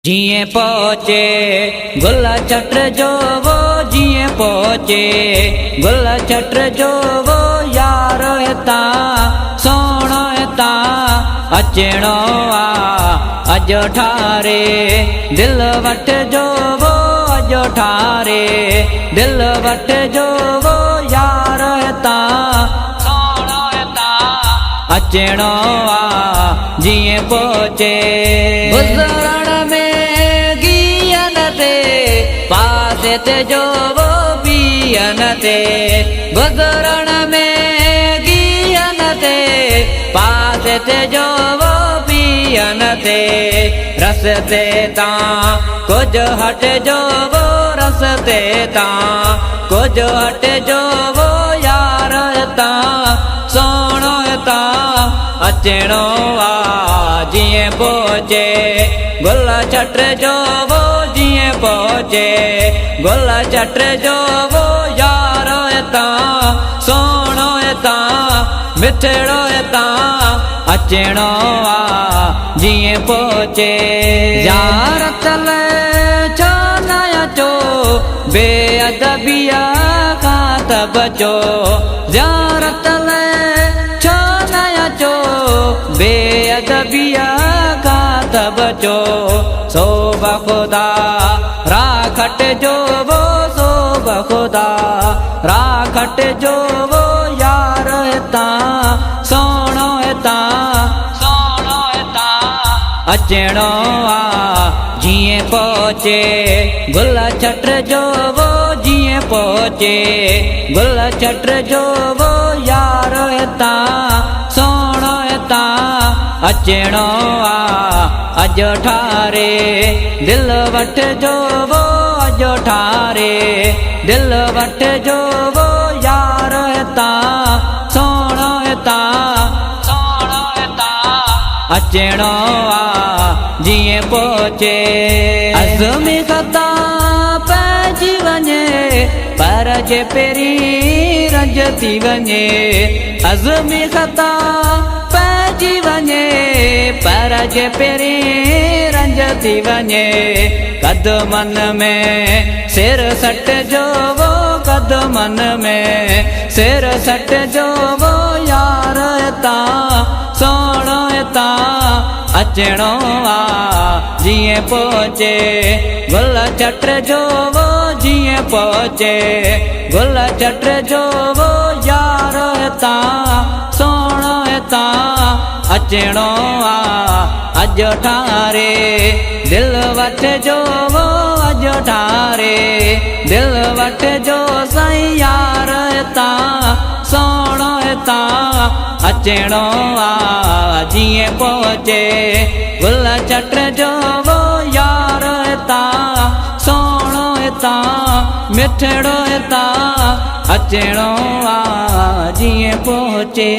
جيئن پهچي گل چٽ جو وو جيئن پهچي گل چٽ جو وو يار هتان سهڻو هتان اچڻو آ اڄ ٺاري دل وٺ جو وو اڄ ٺاري دل وٺ جو وو يار هتان سهڻو هتان اچڻو آ جيئن پهچي. گذرڻ ۾ گيهن تي پاسي تي جو وو بيهن تي گذرڻ ۾ گيهن تي پاسي تي جو وو بيهن تي رستي تان ڪجهه هٽ جو وو رستي تان ڪجهه هٽ جو وو يار هتان سهڻو هتان اچڻو آ جيئن پهچي گل ڇٽ جو وو جيئن پهچي گل ڇٽ جو وو يار هتان سهڻو هتان مٺڙو هتان اچڻو آ جيئن پهچي. زيارت لئه ڇو نه اچو بي ادبيء کان ته بچو زيارت لئه ڇو نه اچو بي ادبيء کان ته بچو سو بخدا را کٽجو وو سو بخدا را کٽجو وو يار هتان سهڻو هتان سهڻو هتان اچڻو آ جيئن پهچي گل ڇٽ جو وو جيئن پهچي گل ڇٽ جو وو يار هتان سهڻو هتان اچڻو آ اڄ ٺاري دل وٺجو وو اڄ ٺاري دل وٺجو وو يار هتان سهڻو هتان سهڻو هتان اچڻو آ جيئن پهچي. عزم خطا پئجي وڃي پر جي پرين رنج ٿي وڃي عزم خطا پئجي وڃي پر جي پرين رنج ٿي وڃي قدمن ۾ سر سٽ جو وو قدمن ۾ سر سٽ جو وو يار هتان سهڻو هتان اچڻو آ جيئن پهچي گل چٽ جو وو جيئن پهچي گل چٽ جو وو يار هتان سهڻو هتان اچڻو آ اڄ ٺاري دل وٺجو وو اڄ ٺاري دل وٺجو سائين يار هتان سهڻو هتان اچڻو آ جيئن پهچي گل چٽ جو وو يار هتان سهڻو هتان مٺڙو هتان اچڻو آ جيئن پهچي.